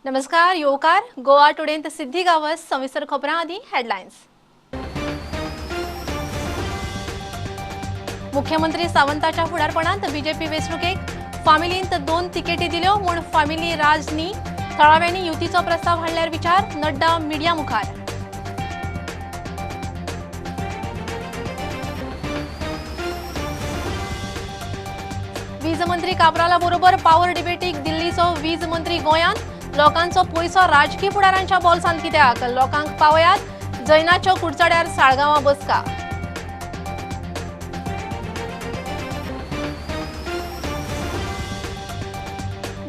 नमस्कार, येवकार गोवा टुडेंत सिद्धी गावस. सविस्तर खबरां आदी हेडलायन्स. मुख्यमंत्री सावंताच्या फुडारपणांत बीजेपी वेंचणुकेक फामिलींत 2 तिकेटी दिल्यो म्हूण फामिली राज न्ही. थळाव्यांनी युतीचो प्रस्ताव हाडल्यार विचार, नड्डा मिडिया मुखार. वीज मंत्री काब्राला बरोबर पावर डिबेटीक दिल्लीचो वीज मंत्री गोंयांत. लोकांचो पयसो राजकी फुडारांच्या बोल्सांत कित्याक, लोकांक पावयात. जैनाच्यो कुडचड्यार साळगांवां बसका.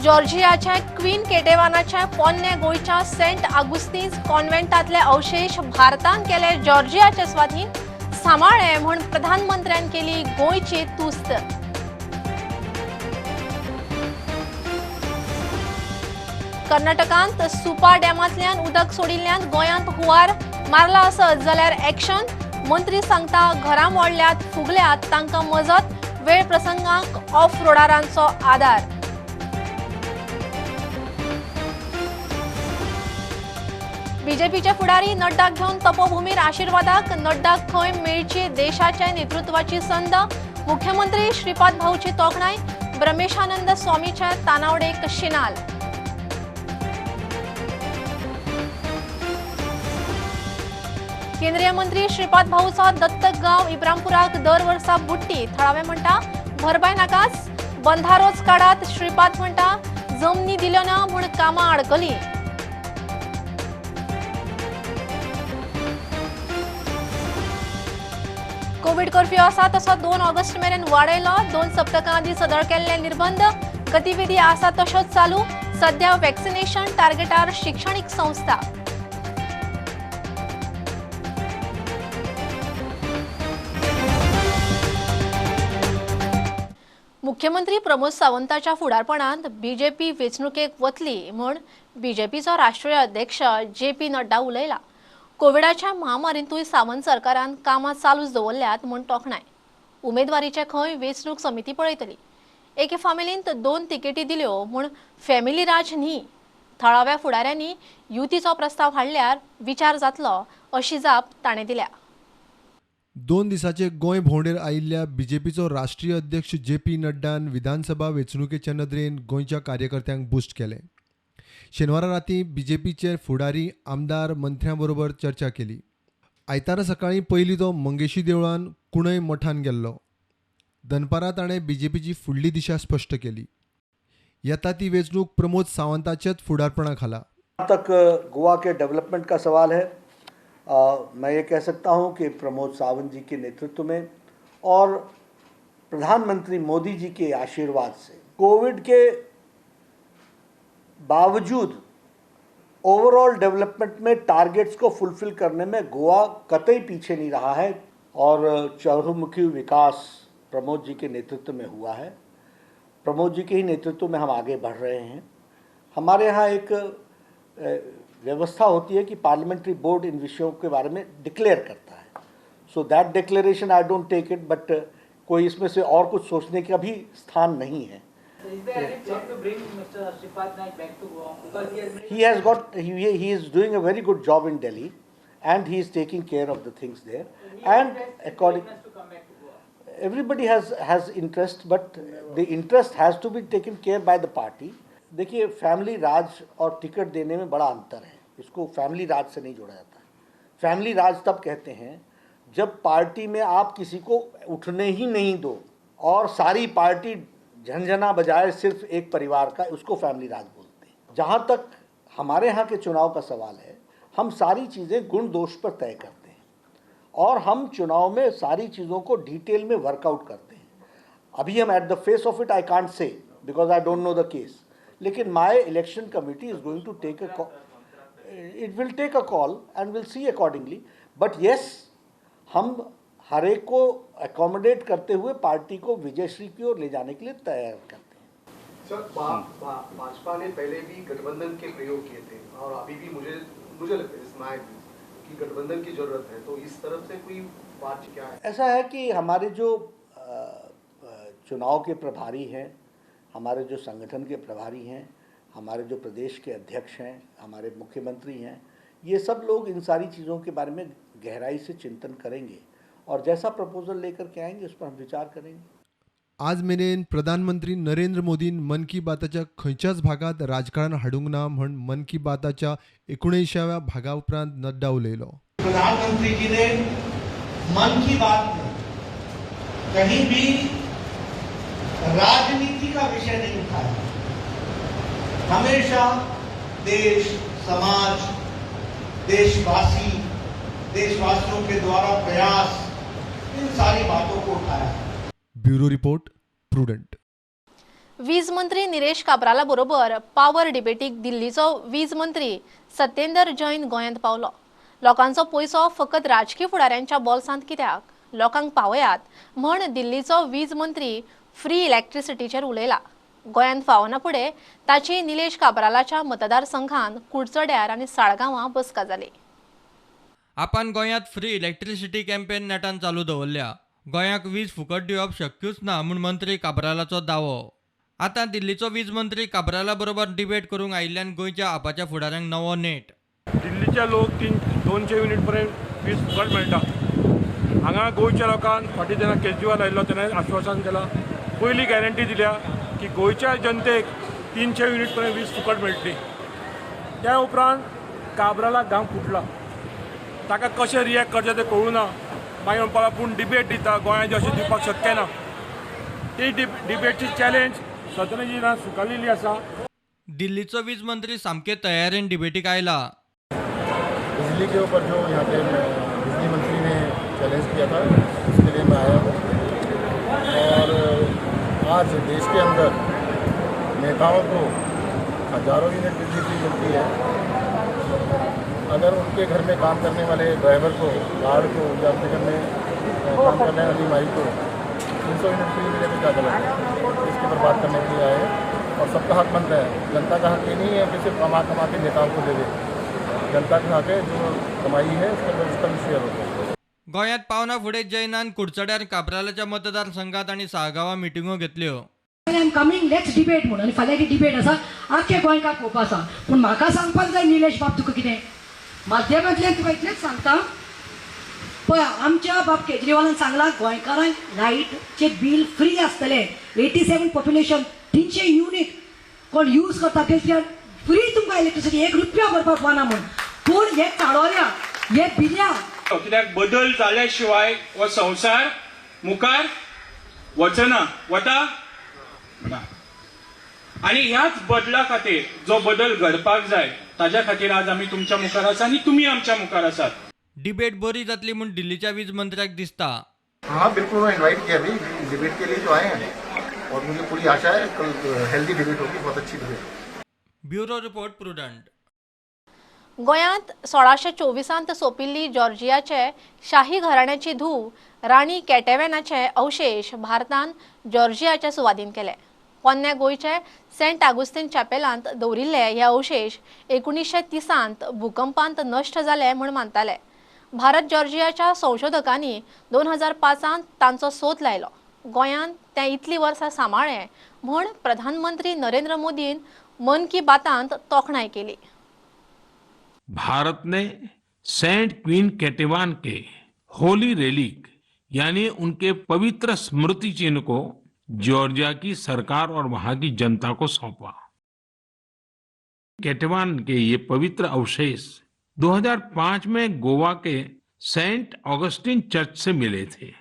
जॉर्जियाच्या क्वीन केटेवानाच्या पोन्ने गोंयच्या सेंट आगुस्तीन्स कॉन्व्हेंटांतले अवशेश भारतान केले जॉर्जियाचे स्वाधीन, सांबाळ्ळे म्हूण प्रधानमंत्र्यान केली गोंयची तुस्त. कर्नाटकांत सुपा डॅमांतल्यान उदक सोडिल्ल्यान गोंयांत हुंवार मारला आसत जाल्यार एक्शन. मंत्री सांगता घरां मोडल्यात, फुगल्यात तांकां मजत, वेळ प्रसंगाक ऑफ रोडारांचो आदार. बीजेपीचे फुडारी नड्डाक घेवन तपोभूमीर आशिर्वादाक. नड्डाक खंय मेळची देशाच्या नेतृत्वाची संद, मुख्यमंत्री श्रीपाद भाऊची तोखणाय. ब्रह्मेशानंद स्वामीच्या तानावडेक शिनाल. केंद्रीय मंत्री श्रीपाद भाऊचो दत्तक गांव इब्रामपुराक दर वर्सा बुट्टी. थळावे म्हणटा भरपाय नाकाच, बंधारोच काडात. श्रीपाद म्हणटा जमनी दिल्यो ना म्हूण कामां अडकली. कोवीड कर्फ्यू आसा तसो 2 ऑगस्ट मेरेन वाडयलो. 2 सप्तकां आदीं सदळ केल्ले निर्बंध, गतिविधी आसा तश्योच चालू. सध्या वॅक्सिनेशन टार्गेटार शिक्षणीक संस्था. मुख्यमंत्री प्रमोद सावंताच्या फुडारपणांत बीजेपी वेंचणुकेक वतली म्हूण बीजेपीचो राष्ट्रीय अध्यक्ष जे पी नड्डा उलयला. कोविडाच्या महामारींतूय सावंत सरकारान कामां चालूच दवरल्यात म्हूण तोखणाय. उमेदवारीचे खंय वेंचणूक समिती पळयतली. एके फामिलींत 2 तिकेटी दिल्यो म्हूण फॅमिली राज न्ही. थळाव्या फुडाऱ्यांनी युतीचो प्रस्ताव हाडल्यार विचार जातलो अशी जाप ताणें दिल्या. 2 दिसाचे गोंय भोंवडेर आयिल्ल्या बीजेपीचो राष्ट्रीय अध्यक्ष जे पी नड्डान विधानसभा वेंचणुकेच्या नदरेन गोंयच्या कार्यकर्त्यांक बुस्ट केलें. शेनवारा राती बीजेपीचे फुडारी, आमदार, मंत्र्यां बरोबर चर्चा केली. आयतारा सकाळीं पयलीं तो मंगेशी देवळान कुणय मठान गेल्लो. दनपारां ताणें बीजेपीची फुडली दिशा स्पश्ट केली. येता ती वेंचणूक प्रमोद सावंताच्याच फुडारपणा खाला. तक गोवा के डेवलपमेंट का सवाल है. मैं ये कह सकता हूँ कि प्रमोद सावंत जी के नेतृत्व में और प्रधानमंत्री मोदी जी के आशीर्वाद से कोविड के बावजूद ओवरऑल डेवलपमेंट में टारगेट्स को फुलफिल करने में गोवा कतई पीछे नहीं रहा है और चहुमुखी विकास प्रमोद जी के नेतृत्व में हुआ है. प्रमोद जी के ही नेतृत्व में हम आगे बढ़ रहे हैं. हमारे यहाँ एक व्यवस्था होती है कि पार्लियामेंट्री बोर्ड इन विषयों के बारे में डिक्लेयर करता है. So that declaration I don't take it, but कोई इसमें से और कुछ सोचने का भी स्थान नहीं है. He has got he is doing a very good job in Delhi and he is taking care of the things there and according everybody has interest, but the interest has to be taken care by the party. देखिए, family राज और ticket देने में बड़ा अंतर है. इसको family राज से नहीं जोड़ा जाता है. Family राज तब कहते हैं जब पार्टी में आप किसी को उठने ही नहीं दो और सारी पार्टी झंझना बजाय सिर्फ एक परिवार का, उसको फैमिली राज बोलते हैं. जहाँ तक हमारे यहाँ के चुनाव का सवाल है, हम सारी चीज़ें गुण दोष पर तय करते हैं और हम चुनाव में सारी चीज़ों को डिटेल में वर्कआउट करते हैं. अभी हम at the face of it I can't say because I don't know the case, लेकिन my election committee is going to take a, it will take a call and will see accordingly. But yes, हम हर एक को accommodate करते हुए party को विजयश्री की ओर ले जाने K लिए तैयार करते हैं. सर, भाजपा ने पहले भी गठबंधन के प्रयोग किए थे और अभी भी मुझे लगता है कि गठबंधन की जरूरत है, तो इस तरफ से कोई बात क्या है? ऐसा है कि हमारे जो चुनाव के प्रभारी हैं, हमारे जो संगठन के प्रभारी हैं, हमारे जो प्रदेश के अध्यक्ष हैं, हमारे मुख्यमंत्री हैं, ये सब लोग इन सारी चीज़ों के बारे में गहराई से चिंतन करेंगे और जैसा प्रपोजल लेकर के आएंगे उस पर हम विचार करेंगे। आज मेरेन प्रधानमंत्री नरेंद्र मोदीन मन की बाताच्या खंयच्याच भागात राजकारण हाडूंक ना म्हण मन की बाताच्या 79व्या भागा उपरांत नड्डा उलयलो। प्रधानमंत्री जी ने मन की बात में कहीं भी राजनीति का विषय नहीं उठाया। हमेशा देश, समाज, देशवासी, देशवासियों के द्वारा प्रयास, इन सारी बातों को उठाया। Bureau report, Prudent. वीज मंत्री निलेश काब्राला बरोबर पावर डिबेटीक दिल्लीचो वीज मंत्री सत्येंदर जैन गोंयांत पावलो। लोकांचो पयसो फकत राजकी फुडाऱ्यांच्या बोल्सांत कित्याक, लोकांक पावयात म्हण दिल्लीचो वीज मंत्री फ्री इलेक्ट्रिसिटीचेर उलयला। गोंयांत फावना फुडें ताची निलेश काब्रालाच्या मतदारसंघात कुडचड्यार आनी साळगांवां बसका जाली। आपण गोंयांत फ्री इलेक्ट्रिसिटी कॅम्पेन नेटान चालू दवरल्या। गोंयाक वीज फुकट दिवप शक्यूच ना म्हूण मंत्री काब्रालाचो दावो। आतां दिल्लीचो वीज मंत्री काब्राला बरोबर डिबेट करूंक आयिल्ल्यान गोंयच्या आपाच्या फुडाऱ्यांक नवो नेट। दिल्लीच्या लोक 300-200 युनिट पर्यंत वीज फुकट मेळटा। हांगा गोंयच्या लोकांक फाटीं जेन्ना केजरीवाल आयिल्लो तेन्ना आश्वासन केलां, पयली गॅरंटी दिल्या की गोंयच्या जनतेक 300 युनिट पर्यंत वीज फुकट मेळटली। त्या उपरांत काब्रालाक घाम फुटला, ताका कशें रिएक्ट करचें तें कळूं ना। मागीर म्हणपाक लागलो पूण डिबेट दिता, गोंयांत अशें दिवपाक शक्य ना। ती डिबेटची चॅलेंज सत्येंद्रजीन स्विकारलेली आसा। दिल्लीचो वीज मंत्री सामके तयारेन डिबेटीक आयला। बिजली के ऊपर जो यहाँ के बिजली मंत्री ने चैलेंज किया था उसके लिए मैं आया हूँ और आज देश के अंदर नेताओं को हज़ारों यूनिट बिजली फ्री मिलती है। अगर उनके घर में काम करने वाले ड्राइवर को, गार्ड को या अपने घर में काम करने वाली माई को 300 यूनिट फ्री मिले तो क्या गलत है? इसके ऊपर बात करने के लिए आए हैं और सबका हक बनता है। जनता का हक ये नहीं है कि सिर्फ कमा कमा के नेताओं को दे दे, जनता का हक है जो कमाई है उसका उसका भी शेयर होता है। गोंयांत पावना फुडें जैनान कुडचड्यार काब्रालाच्या मतदारसंघात आनी साळगांवां मिटिंगो घेतल्यो। I am coming, let's debate म्हणून आनी फाल्यां डिबेट आसा, आख्खे गोंयकार पळोवपा आसा। पूण म्हाका सांगपाक जाय निलेश बाब, तुका कितें माध्यमांतल्यान तुका इतलेंच सांगता, पळय आमच्या बाब केजरीवालान सांगलां गोंयकारांक लायटचें बील फ्री आसतलें। 87 पॉप्युलेशन 300 युनिट कोण यूज करता ते फ्री तुमकां इलेक्ट्रिसिटी, 1 रुपया भरपाक वना म्हूण। पूण हे चाळोल्या, हे बिल्या कित्याक बदल जाल्या शिवाय हो संवसार मुखार वचना वता ना। आनी ह्याच बदला खातीर जो बदल घडपाक जाय ताज्या खातीर आज आमी तुमच्या मुखार आसा आनी तुमी आमच्या मुखार आसात। डिबेट बरी जातली म्हूण दिल्लीच्या वीज मंत्र्याक दिसता। हाँ बिल्कुल, इन्वाइट किया अभी डिबेट के लिए जो आए हैं और मुझे पूरी आशा है कल हेल्दी डिबेट होगी, बहुत अच्छी डिबेट। Bureau report, Prudent. गोंयांत 1624 सोंपिल्ली जॉर्जियाचे शाही घराण्याची धूव राणी केटेव्हनाचे अवशेष भारतान जॉर्जियाच्या सुवादीन केले। पोन्न्या गोंयचे सेंट आगुस्तीन चॅपेलांत दवरिल्ले हे अवशेष 1930 भूकंपांत नश्ट जाले म्हूण मानताले। भारत जॉर्जियाच्या संशोधकांनी 2005 तांचो सोद लायलो। गोंयांत ते इतली वर्सां सांबाळ्ळे म्हूण प्रधानमंत्री नरेंद्र मोदीन मन की बातांत तोखणाय केली। भारत ने सेंट क्वीन केटेवान के होली रेलिक यानी उनके पवित्र स्मृति चिन्ह को जॉर्जिया की सरकार और वहां की जनता को सौंपा। केटेवान के ये पवित्र अवशेष 2005 में गोवा के सेंट ऑगस्टिन चर्च से मिले थे।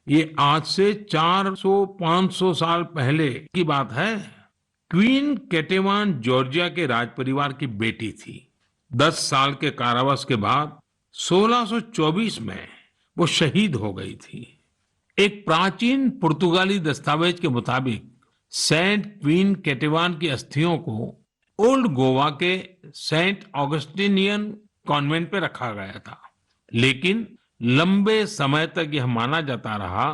ये आज से 400-500 साल पहले की बात है। क्वीन केटेवान जॉर्जिया के राज परिवार की बेटी थी। 10 साल के कारावास के बाद 1624 में वो शहीद हो गई थी। एक प्राचीन पुर्तगाली दस्तावेज के मुताबिक सेंट क्वीन केटेवान की अस्थियों को ओल्ड गोवा के सेंट ऑगस्टिनियन कॉन्वेंट पे रखा गया था, लेकिन लंबे समय तक यह माना जाता रहा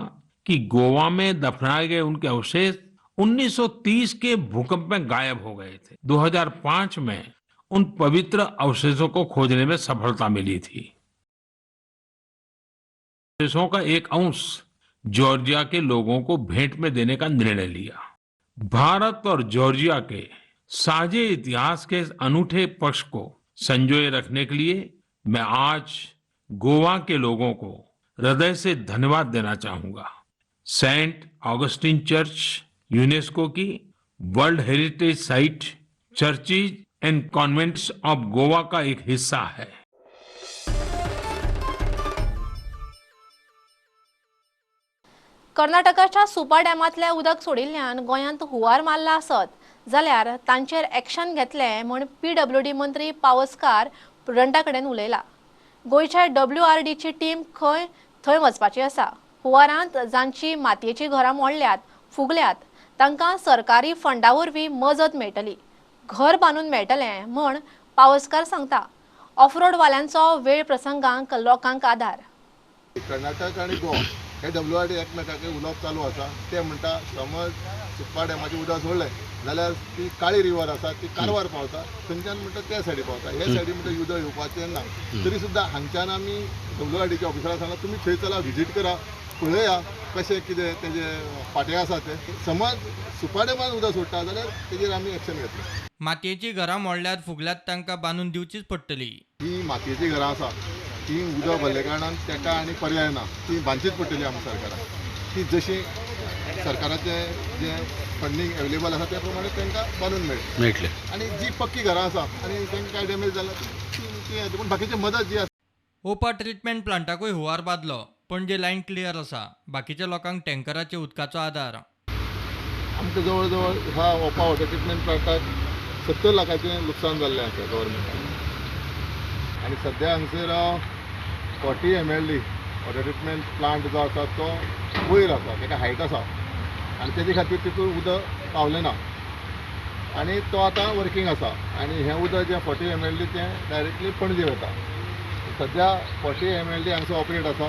कि गोवा में दफनाए गए उनके अवशेष 1930 के भूकंप में गायब हो गए थे। 2005 में उन पवित्र अवशेषों को खोजने में सफलता मिली थी। अवशेषों का एक अंश जॉर्जिया के लोगों को भेंट में देने का निर्णय लिया। भारत और जॉर्जिया के साझे इतिहास के इस अनूठे पक्ष को संजोए रखने के लिए मैं आज गोवा के लोगों को हृदय से धन्यवाद देना चाहूंगा। सेंट ऑगस्टीन चर्च, यूनेस्को की world heritage site, churches and convents of Goa का एक हिस्सा है। कर्नाटकाच्या सुपा डॅमांतलें उदक सोडिल्ल्यान गोंयांत हुंवार मारला आसत जाल्यार तांचेर एक्शन घेतले म्हूण पीडब्ल्यूडी मंत्री पावसकार प्रुडंटा कडेन उलयला। गोंयच्या डब्ल्यूआरडीची टीम खंय थंय वचपाची आसा। हुंवारांत जांची मातयेची घरां मोडल्यात फुगल्यात तांकां सरकारी फंडा वरवीं मजत मेळटली, घर बांदून मेळटलें म्हूण पावसकार सांगता। ऑफरोडवाल्यांचो वेळ प्रसंगांक लोकांक आदार। कर्नाटक आनी गोवा हे डब्ल्यूआरडी एकमेकांक उलोवप चालू आसा। ते म्हणटा समज सुप्पा डॅमाचें उदक सोडलें जाल्यार ती काळी रिवर आसा ती कारवार पावता, थंयच्यान म्हणटा त्या सायडी पावता, हे सायडी म्हणटा उदक येवपाचें ना। तरी सुद्दां हांगच्यान आमी डब्ल्यूआरडीच्या ऑफिसराक सांगला तुमी थंय चला, विजीट करा, पळया कशें कितें तेजे फांटे आसा ते। समज सुप्पा डॅमान उदक सोडटा जाल्यार तेजेर आमी एक्शन घेतले। मातयेचीं घरां मोडल्यात फुगल्यात तांकां बांदून दिवचीच पडटली। ही मातयेचीं घरां आसा ती उदक भरले कारणान ताका आनी पर्याय ना, ती बांदचीच पडटली आमकां सरकाराक। ती जशी सरकाराचें जें फंडींग एवेलेबल आसा त्या प्रमाणे तांकां बांदून मेळटलें आनी जी पक्की घरां आसा आनी तांकां कांय डॅमेज जाला ती पूण बाकीची मदत जी आसा। ओपा ट्रिटमेंट प्लांटाकूय हुंवार बादलो। पणजे लायन क्लियर आसा, बाकीच्या लोकांक टँकराचे उदकाचो आदार। आमकां जवळ जवळ ह्या ओपा वॉटर ट्रिटमेंट प्लांटाक 70 लाखाचें लुकसाण जाल्लें आसा गव्हर्मेंटाक आनी सद्या हांगसर 40 MLD water treatment plant जो आसा तो वयर आसा, ताका हायट आसा आनी तेजे खातीर तितून उदक पावलें ना आनी तो आतां वर्कींग आसा आनी हें उदक जें 40 MLD तें डायरेक्टली पणजे वता। सद्या 40 MLD हांगसर ऑपरेट आसा,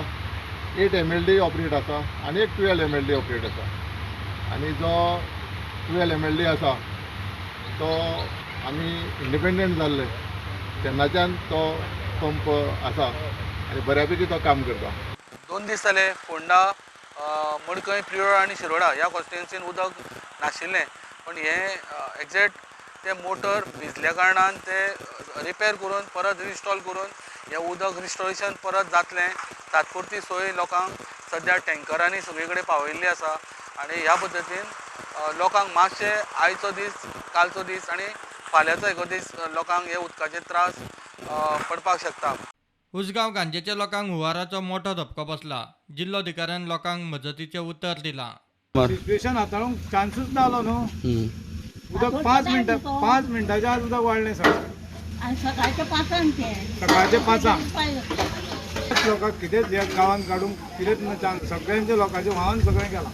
8 MLD operate आसा आनी एक 12 MLD operate आसा आनी जो 12 MLD आसा तो आमी इंडिपेंडंट जाल्ले तेन्नाच्यान तो पंप आसा आनी बऱ्यापैकी तो काम करता। 2 दीस जाले फोंडा, मडकय, प्रियोळ आनी शिरोडा ह्या कॉन्स्टिट्युएन्सीन उदक नाशिल्लें, पण हें एग्जॅक्ट ते मोटर भिजल्या कारणान ते रिपेर करून परत रिस्टॉल करून हें उदक रिस्टोरेशन परत जातलें। तात्पुरती सोय लोकांक सद्या टँकरांनी सगळे कडेन पावयल्ली आसा आनी ह्या पद्दतीन लोकांक मातशें आयचो दीस, कालचो दीस आनी फाल्यांचो एक दीस लोकांक हे उदकाचे त्रास पडपाक शकता। उसगांव गांजेच्या लोकांक हुंवाराचो मोठो धपको बसला। जिल्लोधिकाऱ्यान लोकांक मजतीचें उतर दिलां। सिच्युएशन हाताळूंक चान्सूच ना आलो न्हू, उदक 5 मिनटां 5 मिनटाच्या आत उदक वाडलें सगळें। सकाळच्या 5 सकाळच्या 5 लोकांक कितेंच ह्या गांवांत काडूंक कितेंच ना चान्स, सगळ्यांच्या लोकांचें व्हांवन सगळें गेलां।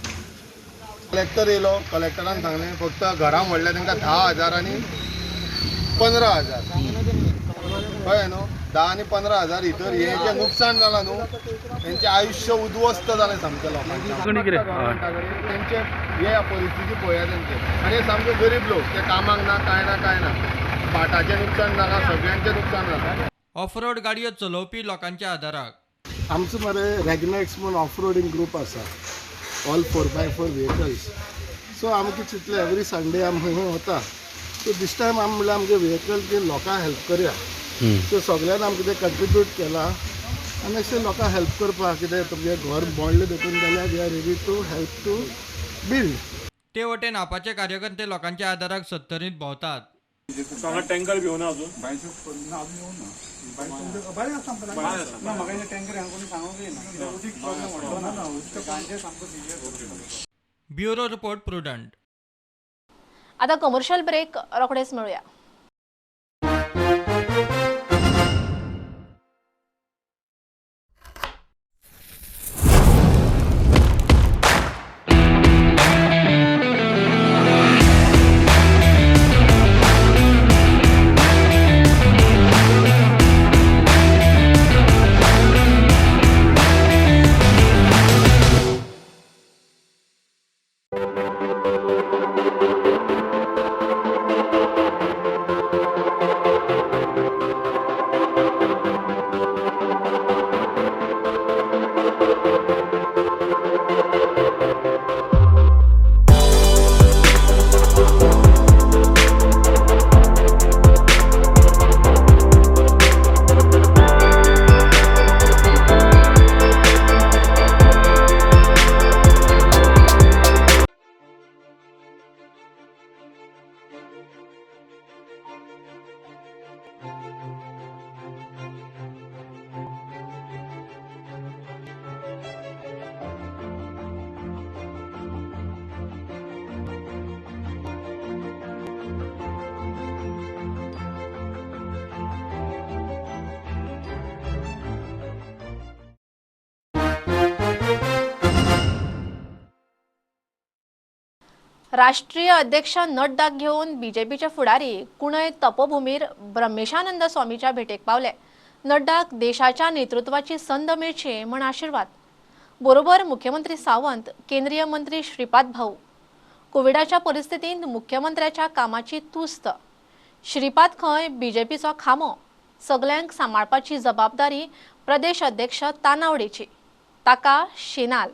कलेक्टर येयलो, कलेक्टरान सांगलें फक्त घरां व्हडल्या तांकां 10,000 आनी 15,000 कळ्ळें न्हू, 10 आनी 15,000 भितर हें जें नुकसाण जालां न्हू तेंचें आयुश्य उद्ध्वस्त जालें सामकें लोकांचें। तेंचे हे परिस्थिती पळया तेंचे आनी सामके गरीब लोक, ते कामाक ना कांय ना कांय ना, भाटाचें नुकसान जालां, सगळ्यांचें नुकसान जालां। ऑफरोड गाडयो चलोवपी लोकांच्या आदाराक आमचो मरे रेगनॅक्स म्हूण ऑफरोडींग ग्रूप आसा, ऑल 4x4 vehicles. सो आमी कितें चिंतलें एवरी संडे आमी खंय वता, सो दीस टायम आमी म्हणल्यार आमगे व्हेकल की लोकांक हेल्प करया। सो सगळ्यान आमकां कितें कंट्रिब्यूट केलां आनी अशें लोकांक हेल्प करपाक कितें तुमगें घर मोडलें देखून जाल्यार we are ready to help to build. ते वटेन आपाचे कार्यकर्ते लोकांच्या आदाराक सत्तरींत भोंवतात। टँकर घेवन अजून ब्युरो रिपोर्ट प्रुडंट। आता कमर्शियल ब्रेक, रोखडेच मेळुया। राष्ट्रीय अध्यक्ष नड्डाक घेवन बीजेपीचे फुडारी कुणय तपोभूमीर ब्रह्मेशानंद स्वामीच्या भेटेक पावले. नड्डाक देशाच्या नेतृत्वाची संद मेळची म्हण आशिर्वाद. बरोबर मुख्यमंत्री सावंत, केंद्रीय मंत्री श्रीपाद भाऊ. कोविडाच्या परिस्थितींत मुख्यमंत्र्याच्या कामाची तुस्त. श्रीपाद खंय बीजेपीचो खांबो. सगल्यांक सांबाळपाची जबाबदारी प्रदेश अध्यक्ष तानावडेची. ताका शिनाल.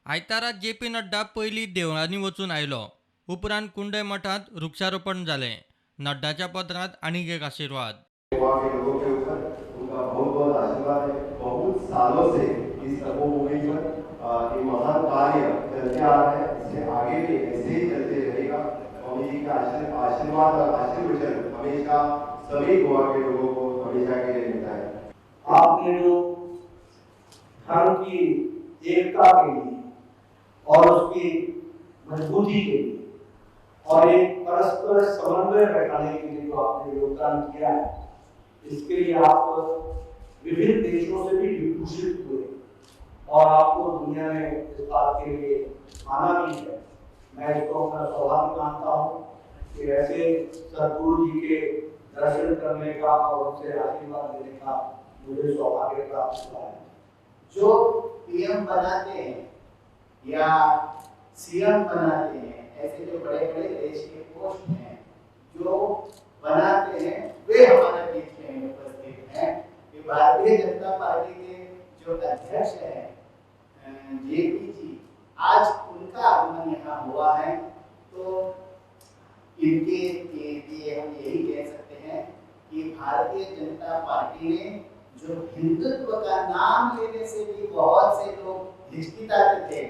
आयतारा जे पी नड्डा पयलीं देवळांनी वचून आयलो. उपरांत कुंडय मठांत वृक्षारोपण जालें. नड्डाच्या पत्रांत आनीक एक आशिर्वाद. गोवा के लोगों के ऊपर उनका बहुत बहुत आशीर्वाद है. बहुत सालों से इस तपोभूमि पर ये महान कार्य चलते आ रहा है, इससे आगे भी ऐसे ही चलते रहेगा. स्वामी जी का आशीर्वाद और आशीर्वचन हमेशा सभी गोवा के लोगों को हमेशा के लिए मिलता है. आपने जो धर्म की एकता के लिए और उसकी मजबूती के लिए और एक परस्पर समन्वय बैठाने के लिए जो आपने योगदान किया है, इसके लिए आप विभिन्न देशों से भी विभूषित हुए और आपको दुनिया ने इस बात के लिए माना भी है. मैं इसको अपना सौभाग्य मानता हूँ कि ऐसे सदगुरु जी के दर्शन करने का और उनसे आशीर्वाद लेने का मुझे सौभाग्य प्राप्त हुआ है. जो पीएम बनाते हैं या सीएम बनाते हैं, ऐसे जो बड़े बड़े देश के पोस्ट हैं जो बनाते हैं, वे हमारे बीच में उपस्थित हैं. ये भारतीय जनता पार्टी के जो अध्यक्ष हैं जेपी जी, आज उनका आगमन यहाँ हुआ है. तो इनके लिए हम यही कह सकते हैं कि भारतीय जनता पार्टी ने जो हिंदुत्व का नाम लेने से भी बहुत से लोग हिचकिचाते थे,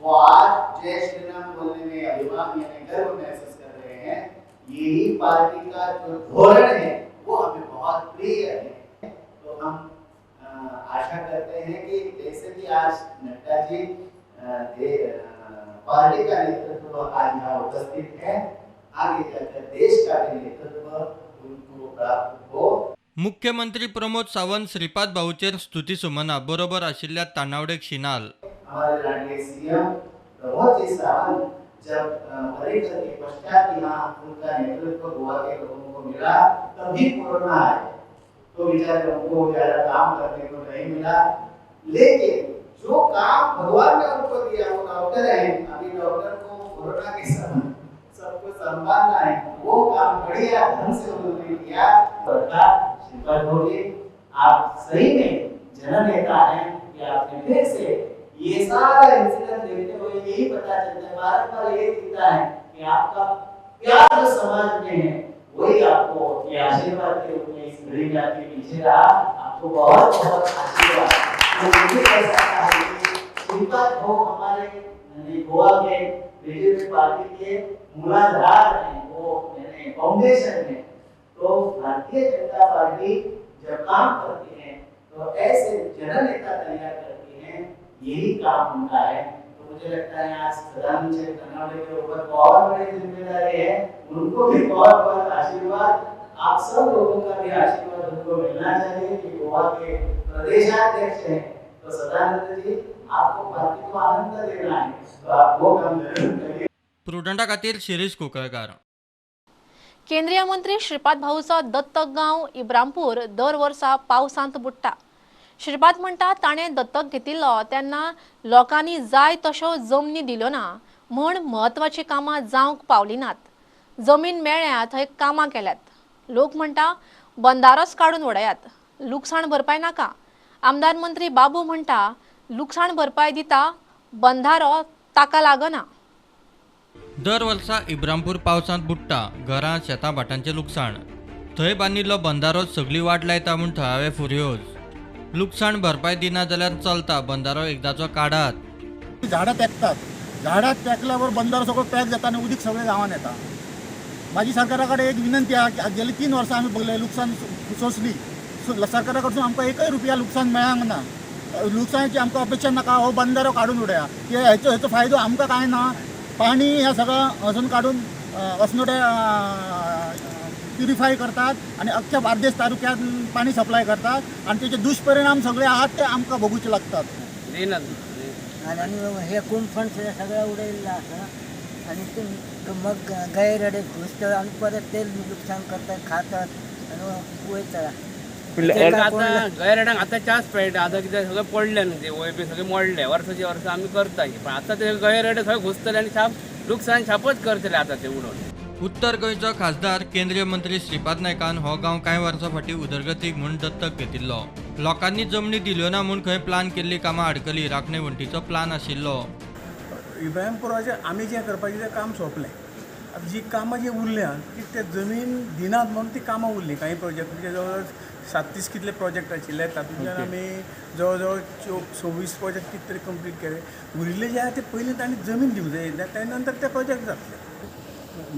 वो आज जय श्री राम बोलने में अभिमान यानी गर्व महसूस कर रहे हैं. यही पार्टी का जो धोरण है वो हमें बहुत प्रिय है. तो हम आशा करते हैं कि जैसे भी आज नड्डा जी पार्टी का नेतृत्व आज यहाँ उपस्थित है, आगे जाकर देश का भी नेतृत्व उनको प्राप्त हो. मुख्यमंत्री प्रमोद सावंत श्रीपाद भाऊचेर स्तुती सुमना बरोबर आशिल्ल्या तानावडेक शिनाल. हमारे लाडले सीएम प्रमोद जी सावंत जब पर्रिकर के पश्चात यहाँ उनका नेतृत्व गोवा के लोगों को मिला, तभी कोरोना आया तो बेचारे उनको ज्यादा काम करने को नहीं मिला. लेकिन जो काम भगवान ने उनको दिया, वो डॉक्टर हैं, अभी डॉक्टर को कोरोना के समय सबको संभालना है, वो काम बढ़िया ढंग से उन्होंने किया. श्रीपाद भाऊ जी, आप सही में जननेता हैं कि आपने फिर से ये सारा इंसिडेंट देखते हुए यही पता चलता है, बार बार ये दिखता है कि आपका प्यार जो समाज में है वही आपको ये आशीर्वाद के रूप में इस घड़ी में आपके पीछे रहा. आपको बहुत बहुत आशीर्वाद. तो मुझे ऐसा है कि श्रीपाद भाऊ हमारे Goa K BJP party K मूलाधार हैं, वो यानी फाउंडेशन है. तो भारतीय जनता पार्टी जब काम करती है तो ऐसे जननेता तैयार करती है, यही काम उनका है. तो मुझे लगता है आज सदानंद तानावडे के ऊपर बहुत बड़ी जिम्मेदारी है, उनको भी बहुत बहुत आशीर्वाद. आप सब लोगों का भी आशीर्वाद उनको मिलना चाहिए कि गोवा के प्रदेशाध्यक्ष हैं. तो सदानंद जी, आपको पार्टी को आनंद देना है तो आप वो काम जरूर करिए. प्रुडंटा खातीर शिरीष कुंकळकार. केंद्रीय मंत्री श्रीपाद भाऊचो दत्तक गांव इब्रामपूर दर वर्सा पावसांत बुडटा. श्रीपाद म्हणटा ताणें दत्तक घेतिल्लो तेन्ना लोकांनी जाय तश्यो जमनी दिल्यो ना म्हण म्हत्वाचीं कामां जावंक पावली नात. जमीन मेळ्ळ्या थंय कामां केल्यात. लोक म्हणटा बंदारोच काडून उडयात, लुकसाण भरपाय नाका. आमदार मंत्री बाबू म्हणटा लुकसाण भरपाय दिता, बंधारो ताका लागना. दर वर्सा इब्रामपूर पावसांत बुडटा. घरां शेतां भाटांचें लुकसाण. थंय बांदिल्लो बंधारो सगळी वाट लायता म्हूण थळावे फुर्योज. लुकसाण भरपाय दिना जाल्यार चलता, बंधारो एकदाचो काडात. झाडां पेकतात, झाडां पेकल्यावर बंधारो सगळो पॅक जाता आनी उदीक सगळें गांवान येता. म्हाजी सरकारा कडेन एक विनंती आहा, गेले 3 वर्सां आमी बघले लुकसाण सोंसली, सरकारा कडसून आमकां एकय रुपया लुकसाण मेळांक ना. लुकसाणाची आमकां अपेक्षा नाका, हो बंधारो काडून उडया, हेचो हेचो फायदो आमकां कांय ना. पाणी ह्या सगळं अजून काडून अस्नोडे प्युरिफाय करतात आनी अख्ख्या बार्देस तालुक्यात पाणी सप्लाय करतात आनी तेचे दुष्परिणाम सगळे आहात ते आमकां भोगूचे लागतात. आनी हे कुंफण सगळें उडयल्लें आसा. आनी ते मग गाय रेडे घुसतात आनी परत ते लुकसाण करतात, खातात आनी वयता. आतां गायरेड्यांक आतां चान्स मेळटा. आतां कितें सगळें पडलें न्हू, ते वय बी सगळें मोडलें, वर्साची वर्सां आमी करता, पण आतां ते गायरेडे सगळे घुसतले आनी छाप लुकसाण छापच करतले आतां ते उडोवन. उत्तर गोंयचो खासदार केंद्रीय मंत्री श्रीपाद नायकान हो गांव कांय वर्सां फाटीं उदरगतीक म्हूण दत्तक घेतिल्लो. लोकांनी जमनी दिल्यो ना म्हूण खंय प्लान केल्ली कामां आडकली. राखणे वण्टीचो प्लान आशिल्लो. इब्राहिमपुराचें आमी जें करपाचें तें काम सोंपलें. आतां जी कामां जी उरल्या ती ते जमीन दिनात म्हणून ती कामां उरलीं. कांय प्रोजेक्ट म्हणजे जवळ जवळ 37 कितले प्रोजेक्ट आशिल्ले, तातूंतल्यान आमी जवळ जवळ 24 प्रोजेक्ट कितें तरी कंप्लीट केले. उरिल्ले जे आहा ते पयलीं तांणी जमीन दिवंक जाय, त्या नंतर ते प्रोजेक्ट जातले.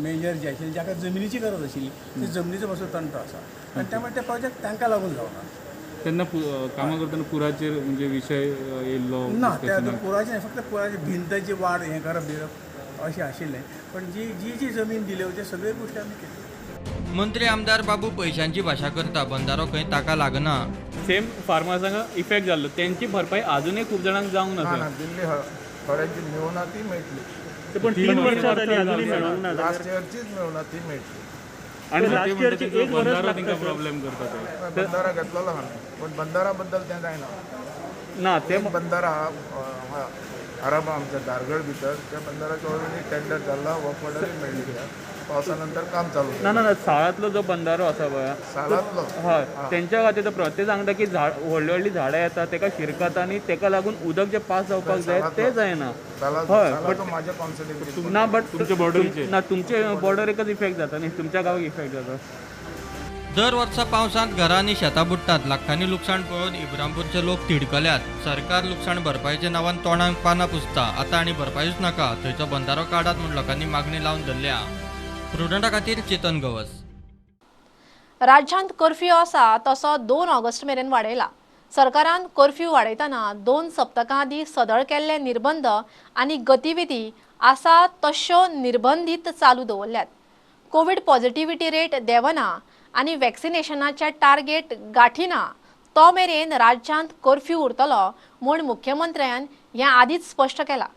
मेजर जे आशिल्ले जाका जमिनीची गरज आशिल्ली ती जमनीचो मातसो तंटो आसा आनी त्यामुळे ते प्रोजेक्ट तांकां लागून जावना. तेन्ना कामां करतना पुराचेर म्हणजे विशय येयल्लो ना, त्या पुराचें न्हय, फक्त पुराचे भिंताची वाड हें करप बिरप अशें आशिल्लें. पण जी जी जी जमीन दिल्यो ते सगळे गोश्टी आमी केल्यो. मंत्री आमदार बाबू पैशांची भाशा करता, बंदारो खंय ताका लागना. सेम फार्मासांक इफेक्ट जाल्लो, तेंची भरपाई अजुनूय खूब जाणांक जावंक ना. दिल्ली थोड्यांची मेळना ती मेळटली, पण 3 वर्सां जाली अजुनूय मेळोंक ना. लास्ट इयरचीच मेळना ती मेळटली. आनी लास्ट इयरची एक वर्स लागता प्रॉब्लेम करता ते. बंदारा घेतलेलो आमी, पण बंदारा बद्दल तें जायना ना. ते बंदारा अरब आमच्या धारगळ भितर त्या बंदाराचो ऑलरेडी टेंडर जाल्ला, वर्क ऑर्डरूय मेळ्ळी. पावसा नंतर काम चालू. ना ना ना, साळांतलो जो बंदारो आसा पळय, साळांतलो हय, तेंच्या खातीर तो ते सांगता की झाड व्हडली व्हडली झाडां येता तेका शिरकता आनी तेका लागून उदक जे पास जावपाक जाय तें जायना. हय, बट म्हाज्या कॉन्सिडरेशन ना, बट तुमच्या बॉर्डरीचेर ना, तुमचे बॉर्डरीकच इफेक्ट जाता न्ही, तुमच्या गांवाक इफेक्ट जाता. दर वर्सा पावसांत घरां आनी शेतां बुडटात. लाखांनी लुकसाण पळोवन इब्रामपूरचे लोक तिडकल्यात. सरकार लुकसाण भरपायेच्या नांवान तोंडाक पानां पुसता. आतां आनी भरपायूच नाका, थंयचो बंदारो काडात म्हूण लोकांनी मागणी लावन धरल्या. प्रुडंटा खातीर चेतन गवस. राज्यांत कर्फ्यू आसा तसो 2 ऑगस्ट मेरेन वाडयला. सरकारान कर्फ्यू वाडयतना 2 सप्तकां आदीं सदळ केल्ले निर्बंध आनी गतिविधी आसा तश्यो निर्बंधीत चालू दवरल्यात. कोवीड पॉझिटिव्हिटी रेट देंवना आनी वॅक्सिनेशनाचे टार्गेट गाठिना तो मेरेन राज्यांत कर्फ्यू उरतलो म्हूण मुख्यमंत्र्यान हें आदींच स्पश्ट केलां.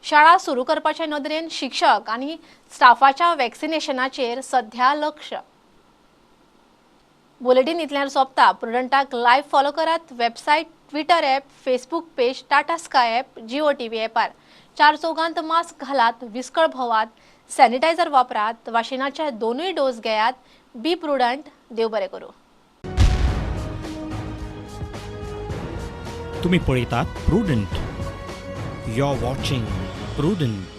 शाळा सुरू करपाच्या नदरेन शिक्षक आनी स्टाफाच्या वॅक्सिनेशनाचेर सध्या लक्ष. बुलेटीन इतल्यान सोंपता. प्रुडंटाक लायव्ह फॉलो करात website, Twitter app, Facebook page, Tata Sky app, Jio TV ॲपार. 4 चौगांत मास्क घालात, विस्कळ भोवात, सॅनिटायझर वापरात, वाशिनाचे 2 डोस घेयात. Be prudent. देव बरें करूं. तुम्ही पळयतात Prudent. You are watching Prudent.